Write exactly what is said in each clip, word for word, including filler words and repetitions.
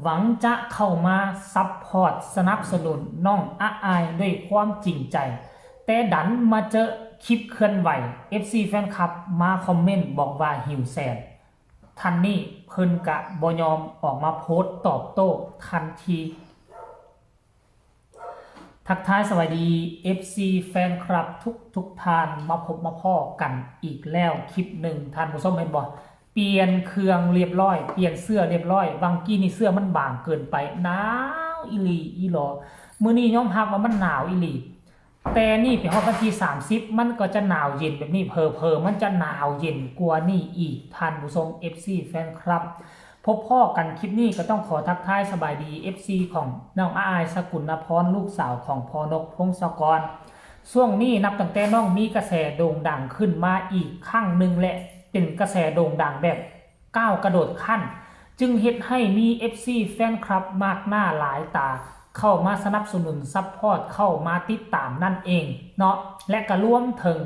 หวังจะเข้ามาซัพพอร์ตสนับสนุนน้องอาอายด้วยความจริงใจ แต่ดันมาเจอคลิปเคลื่อนไหว เอฟซี แฟนคลับมาคอมเมนต์บอกว่าหิวแสง ท่านนี้เพิ่นกะบ่ยอมออกมาโพสต์ตอบโต้ทันที ทักทายสวัสดี เอฟซี แฟนคลับทุกทุกท่าน มาพบมาพ้อกันอีกแล้วคลิปหนึ่ง ท่านผู้ชมเห็นบ่ เปลี่ยนเครื่องเรียบร้อย เปลี่ยนเสื้อเรียบร้อย บางกี้นี่เสื้อมันบางเกินไป หนาวอีหลีอีหลอ มื้อนี้ยอมรับว่ามันหนาวอีหลี แต่นี่ไปฮอดวันที่สามสิบ มันก็จะหนาวเย็นแบบนี้ เผลอๆ มันจะหนาวเย็นกว่านี้อีก ท่านผู้ชม เอฟซี แฟนคลับ พบพ้อกันคลิปนี้ก็ต้องขอทักทายสบายดี เอฟซี ของน้องอาอาย สกุลนพร ลูกสาวของพ่อนก พงศกร ช่วงนี้นับตั้งแต่น้องมีกระแสโด่งดังขึ้นมาอีกครั้งหนึ่ง และเป็นกระแสโด่งดังแบบก้าวกระโดดขั้น จึงเฮ็ดให้มี เอฟซี แฟนคลับมากหน้าหลายตา เข้ามาสนับสนุนซัพพอร์ต เข้ามาติดตามนั่นเองเนาะ และก็รวมถึง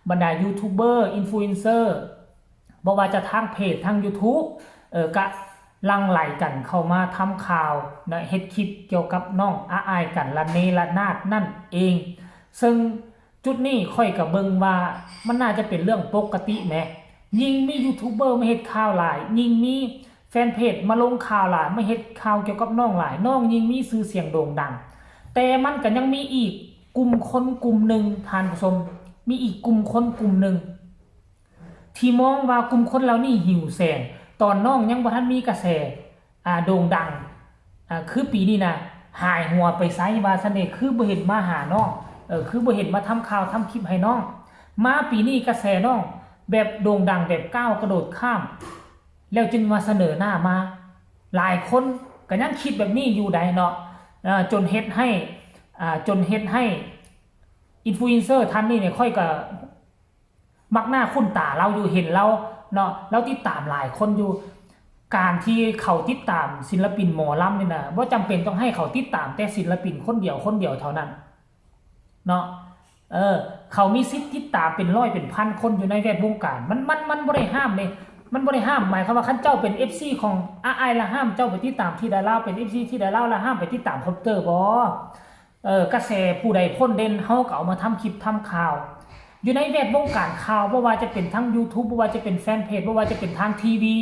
บรรดายูทูบเบอร์ อินฟลูเอนเซอร์ บ่ว่าจะทางเพจ ทาง YouTube เออ ก็หลั่งไหลกันเข้ามาทำข่าวนะ เฮ็ดคลิปเกี่ยวกับน้องอาอายกันระเนระนาดนั่นเอง ซึ่งจุดนี้ข้อยก็เบิ่งว่ามันน่าจะเป็นเรื่องปกติแหม ยิ่งมียูทูบเบอร์มาเฮ็ดข่าวหลาย ยิ่งมีแฟนเพจมาลงข่าวหลาย มาเฮ็ดข่าวเกี่ยวกับน้องหลาย น้องยิ่งมีชื่อเสียงโด่งดัง แต่มันก็ยังมีอีกกลุ่มคนกลุ่มหนึ่ง ท่านผู้ชม มีอีกกลุ่มคนกลุ่มหนึ่ง ที่มองว่ากลุ่มคนเหล่านี้หิวแสง ตอนน้องยังบ่ทันมีกระแส อ่า โด่งดัง อ่า คือปีนี้นะ หายหัวไปไสว่าซั่นเด้ คือบ่เห็นมาหาน้อง เออ คือบ่เห็นมาทำข่าวทำคลิปให้น้อง มาปีนี้กระแสน้องแบบโด่งดังแบบก้าวกระโดดข้าม แล้วจึงมาเสนอหน้ามา หลายคนก็ยังคิดแบบนี้อยู่ใดเนาะ อ่า จนเฮ็ดให้ อ่า จนเฮ็ดให้อินฟลูเอนเซอร์ท่านนี้เนี่ย ข้อยก็ มักหน้าคุ้นตาลาวอยู่ เห็นลาวเนาะ ลาวติดตามหลายคนอยู่ การที่เขาติดตามศิลปินหมอลำนี่นะ บ่จำเป็นต้องให้เขาติดตามแต่ศิลปินคนเดียวคนเดียวเท่านั้นเนาะ เออ เขามีสิทธิ์ติดตามเป็นร้อยเป็นพันคนอยู่ในแวดวงการ มัน มัน มันบ่ได้ห้ามเด้ มันบ่ได้ห้าม หมายความว่าคันเจ้าเป็น เอฟซี ของอาอาย ละห้ามเจ้าไปติดตามธิดาลาว เป็น เอฟซี ธิดาลาว ละห้ามไปติดตามคอปเตอร์บ่ เออ กระแสผู้ใดพ้นเด่น เฮาก็เอามาทำคลิปทำข่าว อยู่ในแวดวงการข่าว บ่ว่าจะเป็นทางยูทูบ บ่ว่าจะเป็นแฟนเพจ บ่ว่าจะเป็นทางทีวี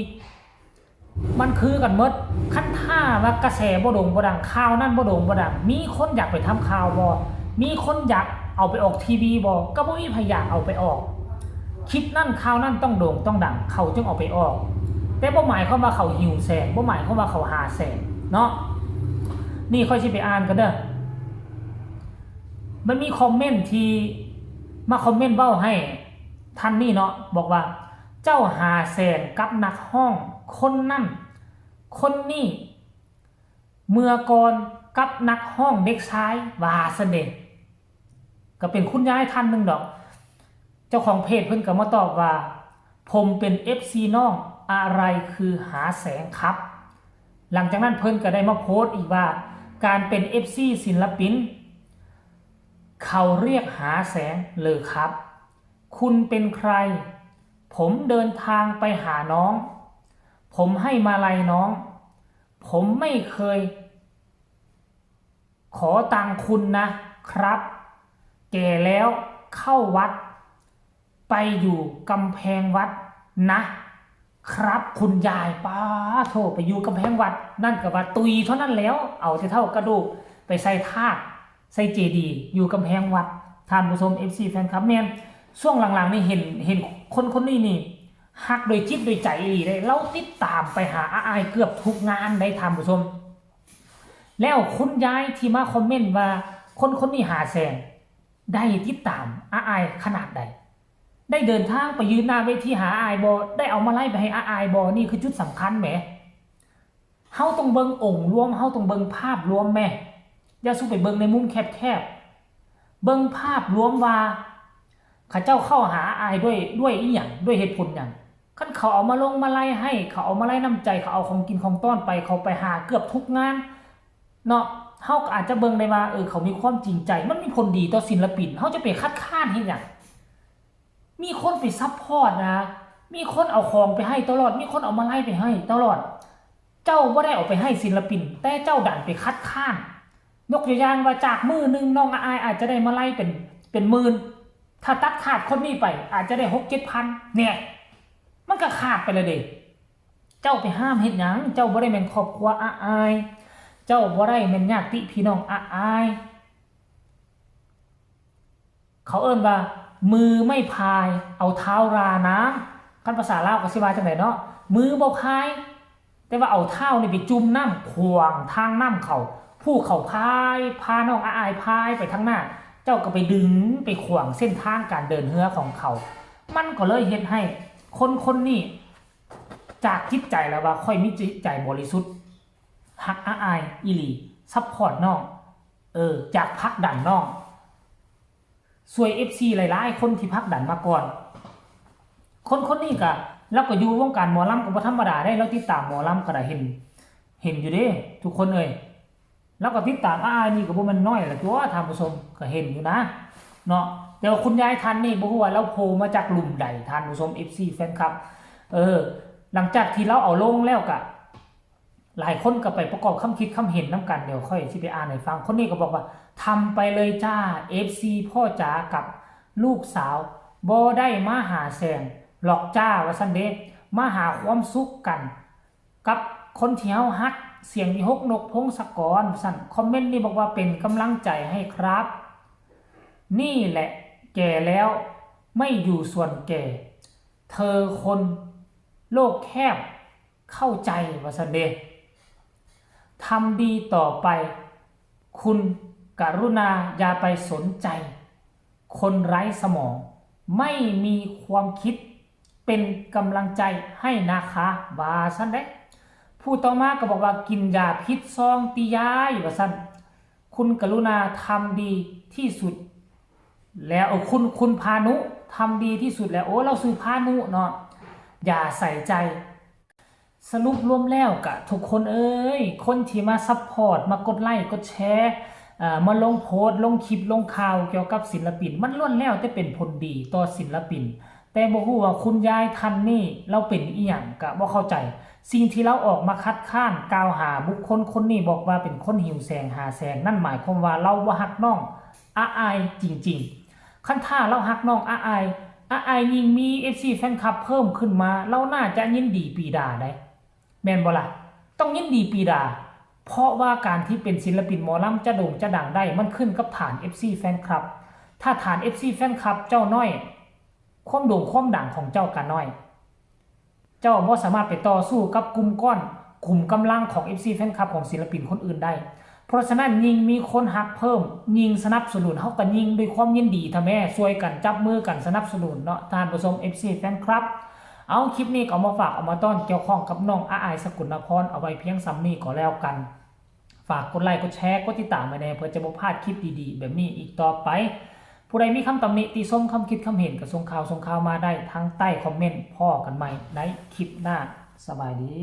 มันคือกันหมด คันถ้าว่ากระแสบ่โด่งบ่ดัง ข่าวนั้นบ่โด่งบ่ดัง มีคนอยากไปทำข่าวบ่ มีคนอยากเอาไปออกทีวีบ่ ก็บ่มีไผอยากเอาไปออก คลิปนั้นข่าวนั้นต้องโด่งต้องดัง เขาจึงเอาไปออก แต่บ่หมายความว่าเขาหิวแสง บ่หมายความว่าเขาหาแสงเนาะ นี่ข้อยสิไปอ่านกันเด้อ มันมีคอมเมนต์ที่มาคอมเมนต์เว้าให้ท่านนี้เนาะ บอกว่า เจ้าหาแสงกับนักฮ้องคนนั้น คนนี้ เมื่อก่อนกับนักฮ้องเด็กชาย ว่าซั่นเด้ ก็เป็นคุณยายท่านหนึ่งดอก เจ้าของเพจเพิ่นก็มาตอบว่า ผมเป็น เอฟซี น้อง อะไรคือหาแสงครับ หลังจากนั้นเพิ่นก็ได้มาโพสต์อีกว่า การเป็น เอฟซี ศิลปิน เขาเรียกหาแสงเหรอครับ คุณเป็นใคร ผมเดินทางไปหาน้อง ผมให้มาลัยน้อง ผมไม่เคย ขอตังค์คุณนะครับ แก่แล้วเข้าวัด ไปอยู่กำแพงวัดนะ ครับคุณยาย ป้าโทไปอยู่กำแพงวัด นั่นก็ว่าตุยเท่านั้นแล้ว เอาแต่เท่ากระดูกไปใส่ธาตุ ใส่เจดีย์อยู่กำแพงวัด ท่านผู้ชม เอฟซี แฟนคลับ แม่น ช่วงหลังๆนี่เห็น เห็นคนคนนี้นี่ ฮักโดยจิตโดยใจอีหลีเด้ ลาวติดตามไปหาอาอายเกือบทุกงานได้ ท่านผู้ชม แล้วคุณยายที่มาคอมเมนต์ว่า คนคนนี้หาแสง ได้ติดตามอาอายขนาดใด ได้เดินทางไปยืนหน้าเวทีหาอาอายบ่ ได้เอามาลัยไปให้อาอายบ่ นี่คือจุดสำคัญแหม เฮาต้องเบิ่งองค์รวม เฮาต้องเบิ่งภาพรวมแหม อย่าสู่ไปเบิ่งในมุมแคบๆ เบิ่งภาพรวมว่า เขาเจ้าเข้าหาอาอายด้วย ด้วยอิหยัง ด้วยเหตุผลหยัง คันเขาเอามาลงมาลัยให้ เขาเอามาลัยน้ำใจ เขาเอาของกินของต้อนไป เขาไปหาเกือบทุกงานเนาะ เฮาก็อาจจะเบิ่งได้ว่า เออ เขามีความจริงใจ มันมีผลดีต่อศิลปิน เฮาจะไปคัดค้านเฮ็ดหยัง มีคนไปซัพพอร์ตนะ มีคนเอาของไปให้ตลอด มีคนเอามาลัยไปให้ตลอด เ เจ้าบ่ได้เอาไปให้ศิลปิน แต่เจ้าดันไปคัดค้าน ยกตัวอย่างว่าจากมื้อหนึ่งน้องอายอาจจะได้มาลัยเป็นเป็นหมื่น ถ้าตัดขาดคนนี้ไปอาจจะได้หกเจ็ดพัน เนี่ย มันก็ขาดไปเลยเด้ เจ้าไปห้ามเฮ็ดหยัง เจ้าบ่ได้แม่นครอบครัวอาย เจ้าบ่ได้แม่นญาติพี่น้องอาย เขาเอิ้นว่า มือไม่พายเอาเท้าราน้ำ คันภาษาลาวก็สิว่าจั่งใดเนาะ มือบ่พาย แต่ว่าเอาเท้านี่ไปจุ่มน้ำขวางทางน้ำเขา ผู้เขาพาย พาน้องอายพายไปทางหน้า เจ้าก็ไปดึงไปขวางเส้นทางการเดินเฮือของเขา มันก็เลยเฮ็ดให้คนคนนี้ จากจิตใจแล้วว่าข้อยมีจิตใจบริสุทธิ์ ฮักอายอีหลี support น้อง เออ อยากผลักดันน้อง ช่วย เอฟซี หลายๆ คนที่ผลักดันมาก่อน คนคนนี้ก็ ลาวก็อยู่วงการหมอลำก็บ่ธรรมดาได้ ลาวติดตามหมอลำก็ได้เห็น เห็นอยู่เด้ ทุกคนเอ้ย ลาวก็ติดตามอายนี่ก็บ่แม่นน้อยละตั๊ว ท่านผู้ชม ก็เห็นอยู่นะ เนาะ แต่ว่าคุณยายท่านนี่บ่ฮู้ว่าลาวโผล่มาจากหลุมใด ท่านผู้ชม เอฟซี แฟนคลับ เออ หลังจากที่ลาวเอาลงแล้วก็ หลายคนก็ไปประกอบความคิดความเห็นนำกัน เดี๋ยวข้อยสิไปอ่านให้ฟัง คนนี้ก็บอกว่า ทำไปเลยจ้า เอฟซี พ่อจ๋ากับลูกสาว บ่ได้มาหาแสงหรอกจ้า ว่าซั่นเด้ มาหาความสุขกัน กับคนที่เฮาฮัก เสียงวิหค นกพงศกร ว่าซั่น คอมเมนต์นี้บอกว่า เป็นกำลังใจให้ครับ นี่แหละแก่แล้วไม่อยู่ส่วนแก่ เธอคนโลกแคบเข้าใจ ว่าซั่นเด้ ทำดีต่อไป คุณกรุณาอย่าไปสนใจ คนไร้สมอง ไม่มีความคิด เป็นกำลังใจให้นะคะ ว่าซั่นเด้ ผู้ต่อมาก็บอกว่า กินยาพิษซองติยาย ว่าซั่น คุณกรุณาทำดีที่สุดแล้ว เออ คุณ คุณพานุทำดีที่สุดแล้ว โอ้ ลาวชื่อพานุเนาะ อย่าใส่ใจ สรุปรวมแล้วกะทุกคนเอ้ย คนที่มา support มากดไลค์กดแชร์ เอ่อ มาลงโพสต์ ลงคลิป ลงข่าวเกี่ยวกับศิลปิน มันล้วนแล้วแต่เป็นผลดีต่อศิลปิน แต่บ่ฮู้ว่าคุณยายท่านนี้ลาวเป็นอิหยังกะบ่เข้าใจ สิ่งที่ลาวออกมาคัดค้านกล่าวหาบุคคลคนนี้ บอกว่าเป็นคนหิวแสงหาแสง นั่นหมายความว่าลาวบ่ฮักน้องอายจริงๆ คันถ้าลาวฮักน้องอาย อายยิ่งมี เอฟซี แฟนคลับเพิ่มขึ้นมา ลาวน่าจะยินดีปีดาได๋ แม่นบ่ล่ะ ต้องยินดีปีดา เพราะว่าการที่เป็นศิลปินหมอลำจะโด่งจะดังได้ มันขึ้นกับฐาน เอฟซี แฟนคลับ ถ้าฐาน เอฟซี แฟนคลับเจ้าน้อย ความโด่งความดังของเจ้าก็น้อย เจ้าบ่สามารถไปต่อสู้กับกลุ่มก้อน กลุ่มกำลังของ เอฟซี แฟนคลับของศิลปินคนอื่นได้ เพราะฉะนั้นยิ่งมีคนฮักเพิ่ม ยิ่งสนับสนุน เฮาก็ยิ่งด้วยความยินดี ถ้าแม่ช่วยกันจับมือกันสนับสนุนเนาะ ท่านผู้ชม เอฟซี แฟนคลับ เอาคลิปนี้ก็เอามาฝากเอามาต้อนเกี่ยวข้องกับน้องอาย สกุลนพร เอาไว้เพียงส่ำนี้ก็แล้วกัน ฝากกดไลค์กดแชร์กดติดตามไว้แน่ เพื่อจะบ่พลาดคลิปดีๆ แบบนี้อีกต่อไป ผู้ใดมีคำตำหนิติชม คำคิดคำเห็นก็ส่งข่าวส่งข่าวมาได้ทางใต้คอมเมนต์ พ้อกันใหม่ในคลิปหน้า สบายดี